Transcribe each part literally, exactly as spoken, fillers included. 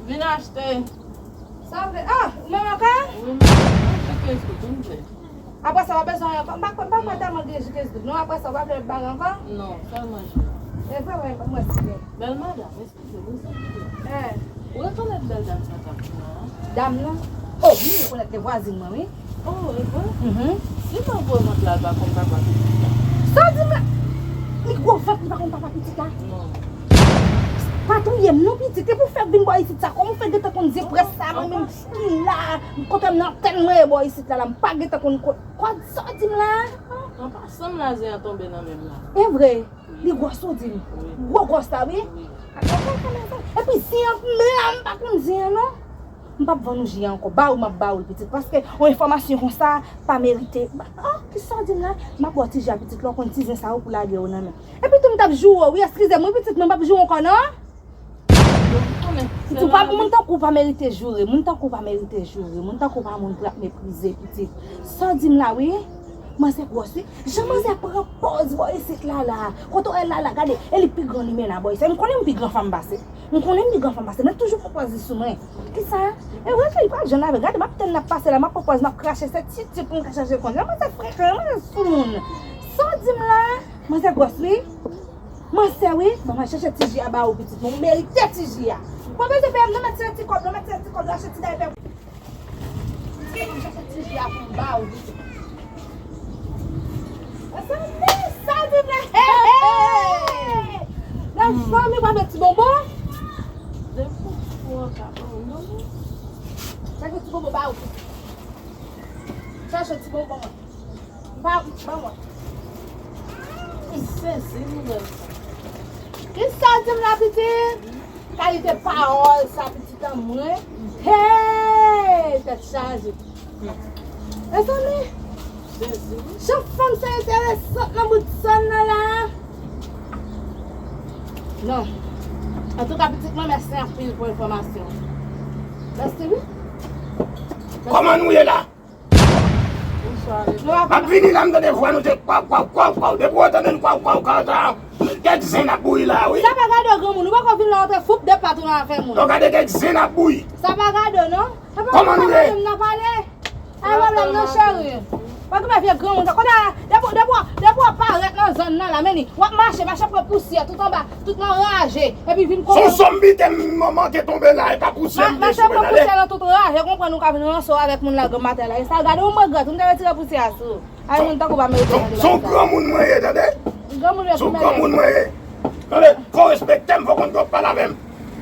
Vin achte. Sa vle, ah, ou menm ankò? Wi, mwen, mwen, jus quinze goud, vin fè. Apre sa, w ap bezwen ankò? M pa kwè, m pa kwè tèlman gen jus quinze goud non. Apre sa, w pa vle lòt bagay ankò? Non, sèlman jus. E vre, wi, ban mwen ti ven. Bèl madanm, eskize m, eskize m. Eh, Ou rekonèt bèl dam sa k ap vin an? Dam nan? Oh, wi, m rekonèt li, vwazin mwen, wi. Oh, e vre? Mhm. Li nan gwo vant la, l pa konn papa pitit la. Sa w di m la? Li gwo vant, li pa konn papa pitit la? Non. Pa touye m non, pitit. Li pou fè vin bò isit sa. Kòman w fè gentan konn zye près sa, mwen menm ki la, kote m nan tèt mwen e bò isit la, la, m pa gentan konn ko-, kwa sa w di m la? An pasan, m la, zen an tonbe nan men m la. E vre, li gwòs ou di m. Wi. Gwo gwòs la, wi. Wi. Epi zen an m la, m pa konn zen an non. M p ap vann ou ji a ankò. Ba ou m ap ba ou l, pitit. Paske yon enfòmasyon konsa pa merite. Oh, kisa w di m la? M ap ba w ti ji a, pitit, lè w konn ti zen sa yo pou lage yo nan men. Epi tou m t ap joure w, wi, eskize m, wi, pitit, men m p ap joure w ankò non. Pitit, ou pa, moun tankou w pa merite joure. Moun tankou w pa merite joure. Moun tankou w pa moun pou y ap meprize, pitit. Sa w di m la, wi. Manzè gwòs, wi. Jan manzè pran pòz bò isit la, la. Kote w wè l la, la, gade. E li pi gran, li menm la, bò isit. M konnen m pi gran fanm pase. M konnen m pi gran fanm pase. Men toujou pran pòz li sou mwen. Kisa? E vre, li pral jwenn avè. Gade, m ap tann n ap pase la, m ap pran pòz, m ap krache. Se ti tip m ka chache konn. Manzè frekan, manzè sou moun. Sa w di m la? Manzè gwòs, wi. Manzè, wi. Bon, m al chèche ti ji a ba ou, pitit mwen. Ou merite ti ji a. Ou pa bezwen peye m non, mèt tire ti kòb, non, mèt tire ti kòb, achte ti daypè. Mwen chache ti ji a pou m ba ou, pitit. Sa di m la, hey, hey! Nan fanmi pa met ti bonbon? Depi w ka ban m non. Chache ti bonbon ba ou, pitit. Chache ti bonbon. Ba, ba mwen. M sezi nouvèl sa. Kisa w di m la, pitit? Kalite pawòl sa, pitit an mwen. Hey! Tèt chaje. Mezanmi, Sezi, wi. Jan fanm sa enteresant nan bout zòn nan la. Non. Antouka, pitit mwen, mèsi anpil pou enfòmasyon. Mèsi, wi. Kòman nou ye la? Bonswa, Nou ap M ap vini la, m tande vwa nou te kwaw, kwaw, kwaw, kwaw. Depi w tande n kwaw, kwaw, kwaw, sa, kèk zen ap bouyi la, wi. Sa pa gade w, granmoun. Ou poko vin la, w te foup de pat ou nan afè moun. Ou gade kèk zen ap bouyi. Sa pa gade w, non. Sa pa Kòman nou ye? Menm nan pale. Ay, pwoblèm nan, cheri. Pa gen vye granmoun sa. Kote a, depi, depi, depi w ap parèt nan zòn nan la, men ni, w ap mache, mache pran pousyè, tout anba, tout nan raje. Epi vin Se yon zonbi ke m manke tonbe la, e pa pousyè m te Mache sou pran tande. Pousyè nan tout raje, konprann ou ka vin ranse w avèk moun la granm maten la. E sa, gade yon regrèt, ou te retire pousyè a sou. Ay, moun tankou pa merite tande bagay sa. Se yon granmoun mwen ye, tande? Granmoun yo Se yon pou granmoun mele. Mwen ye. Tande, fò w respekte m, fò w konn fò w pale avè m.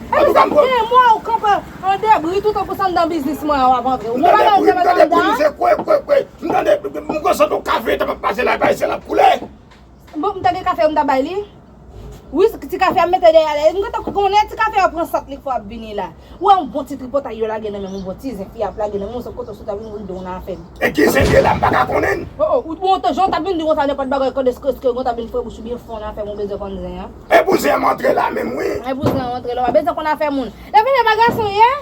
Epi sa gen mwa ou kanpe an debri tout tankou sa anndan biznis mwen an w ap antre. Ou M gon tande bagay ou bri, m te mete tande anndan bri, an? Se kwe, kwe, kwe. M tande, m konsantre yon kafe, ta p ap pase la, e pa isyèl ap koule. Bon, m ta gen kafe m ta bay li. Wi, ti kafe a m mete dèyè la. M gentan konnen ti kafe a pran sant li fò ap vini la. Ou wè yon bon ti tripotay yo lage nan men m, yon bon ti zen fi ap lage nan men m, se kote w sot ap vin rido w nan afè m. E ki zen li ye la, m pa ka konnen. Oh, oh, ou bon, jan w t ap vin di konsa nenpòt bagay, kòd eske, eske w t ap vin fre bouch ou byen fon nan afè m, ou bezwen konn zen an. E pou zen an m antre la menm, wi. E pou zen an antre la, w pa bezwen konn afè moun. Lè fini, pa gason ye?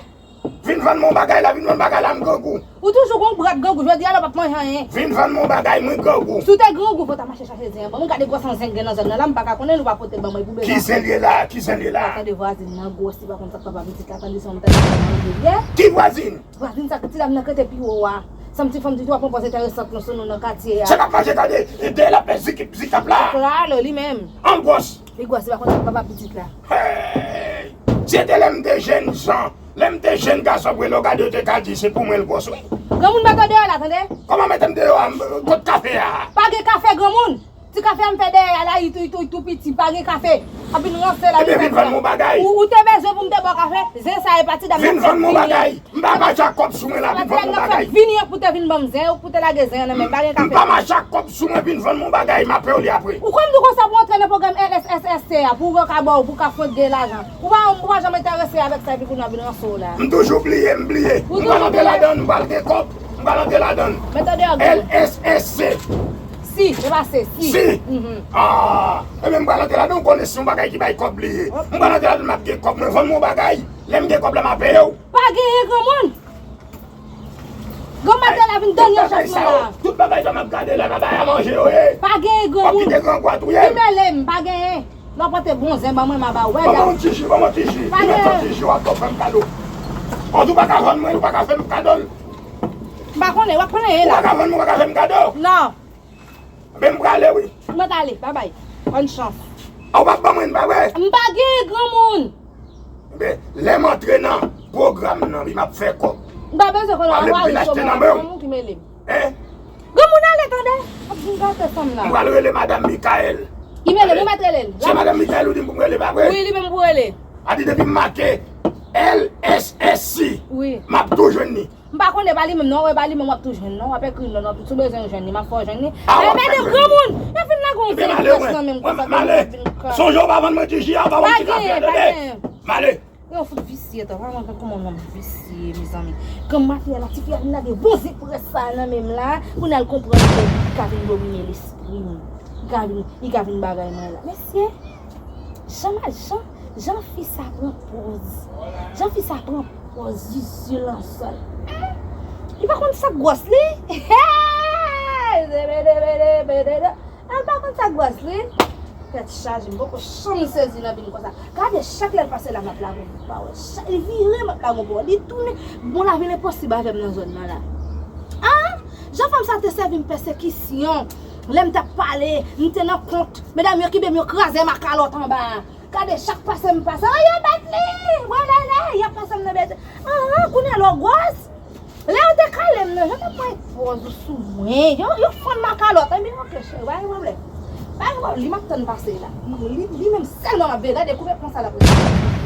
Vin vann mwen yon bagay la, vin vann bagay la, m grangou. Ou toujou gon brat grangou, jodi a la w p ap manje anyen. Vin vann mwen yon bagay, mwen grangou. Si w te grangou, fò w ta mache chache zen an. Bon, m gade gwòs an zen gen nan zòn nan la, m pa ka konnen, nou pa pote l ban mwen pou bezwen. Ki zen li ye la? Ki zen li ye la? Tande vwazin nan gwòs, li pa konn sa k papa pitit la, tande se yon bagay nan manje ye. Ki vwazin? Vwazin sa, ti dam nan k rete pi wo a. Sa m ti fanm di tou, ap pran pòz enteresant nan sou nou nan katye a. Sa k ap mache tande, e dèyè l ap fè zikip zikap la. Klalo, li menm. An gwòs. Li gwòs, li pa konn sa k papa pitit la. Hey! Si se te lè m te jèn jan, lè m te jèn gason, ap rele w gade, yo te ka di se pou mwen l gwòs, wi. Granmoun mete w deyò la, tande? Kòman mete m deyò a? M, kot kafe a? Pa gen kafe, granmoun. Ti kafe a m fè dèyè a la, li tou, li tou, li tou piti, pa gen kafe. Ap vin ranse la, Ebyen, vin vann mwen yon bagay. Ou, ou te bezwen pou m te ba w kafe? Zen sa e pa ti dam nan fè vini an. Vin vann mwen yon bagay. M pa mache ak kòb sou mwen la, vin vann mwen yon bagay. Vini an pou te vin ban m zen, ou pou te lage zen an nan men m, pa gen kafe. M pa mache ak kòb sou mwen, vin vann mwen yon bagay, m ap peye w li apre. Ou konn di konsa pou antre nan pwogram L S S S T a, pou yo ka ba w, pou ka fwonde lajan. Ou pa, ou pa janm enterese avèk sa, epi kounye a vin ranse w la. M toujou bliye, m bliye. M pral antre ladan, m pral gen kòb, m pral antre ladan. L S S C. Si, e pa se, si. Si. Ah, ebyen, m pral antre ladan, ou konnen se yon bagay ki bay kòb li ye. M pral antre ladan, m ap gen kòb, mwen vann mwen yon bagay. Lè m gen kòb la, m ap peye w. Pa genyen granmoun. Granmoun la vin dènye chans mwen la. Tout bagay sa m ap gade la, nan bagay a manje yo ye. Pa genyen granmoun. W ap kite grangou a touye m. Li mele m, pa genyen. Lè w pote bon zen ban mwen, m a ba w. Ban mwen yon ti ji, ban mwen yon ti ji. Li mèt yon ti ji, w ap fè m kado. Kòz ou pa ka vann mwen, ou pa ka fè m kado l. M pa konnen, w ap plenyen Ou pa la. ka vann mwen, ou pa ka fè m kado. Non, Men m prale, wi. mwen t ale, babay. Bòn chans. A, ou p ap ban mwen, pa vre? M pa gen granmoun. Men, lè m antre nan pwogram nan, wi, m ap fè kòb. M pa bezwen konnen Wale anwa vin wi achte chòm nan nan, men w. Granmoun ki mele m. Hein? Granmoun ale tande. Ap vin gate fanm la. M pral rele Madanm Mikaèl. Ki mele m, ou mèt rele l. Se Madanm Mikaèl ou di m pou m rele, pa vre? Wi, li menm pou rele. A di depi m make L S S C, Wi. m ap tou jwenn li. M pa konnen pa li menm non, wè pa li menm w ap tou jwenn non, w ap ekri l non, non, si w bezwen jwenn li, m ap fè w jwenn li. A, w Men ap mèt fè jwenn li. Granmoun, yo fin nan gon Ebyen, sèl m ale, pyès mwen. Nan menm Mwen, konsa, m ale. vin kò. Sonje w pa vann mwen ti ji a, w pa vann Pa ti kafe a, gen, pa tande? gen. M ale. Yon fout visye, tan, pa mwen kòman m visye, mezanmi. Kòm maten an, la tifi a vin lage bon zik près sa nan men m la, kounye a l konprann ke li ka vin domine lespri m. Li ka vin, li ka vin bagay mwen la. Mesye, jan, jan, jan fi sa pran pòz. Jan fi sa pran pòz, zizye lansòl. Li pa konn sa k gwòs li. Hey! Zebedebedebedede. Al pa konn sa gwòs li. Tèt chaje, m poko chanm sezi nan vi m konsa. Gade chak lè l pase la m ap lage yon pawòl. Chak li vire m ap lage yon pawòl. Li tounen. Bon, lavi l enposib avè m nan zòn nan la. Ah! Jan fanm sa te sèvi m pèsekisyon. Lè m t ap pale, m te nan kont. Medam yo kenbe m, yo kraze m a kalòt anba. Gade chak pase m pase. Oh, yo bat li! Wè lè lè, y ap pase m nan bèt. Ah, kounye a lè w gwòs. Lè yo te kale m nan, yo te pran pòz ou sou mwen. Yo, yo fann makalòt, ebyen, ok, cheri, pa gen pwoblèm. Pa gen pwoblèm, li m ap tann pase la. Li, li menm sèlman m ap veye, gade, koupe pon sa l ap rete.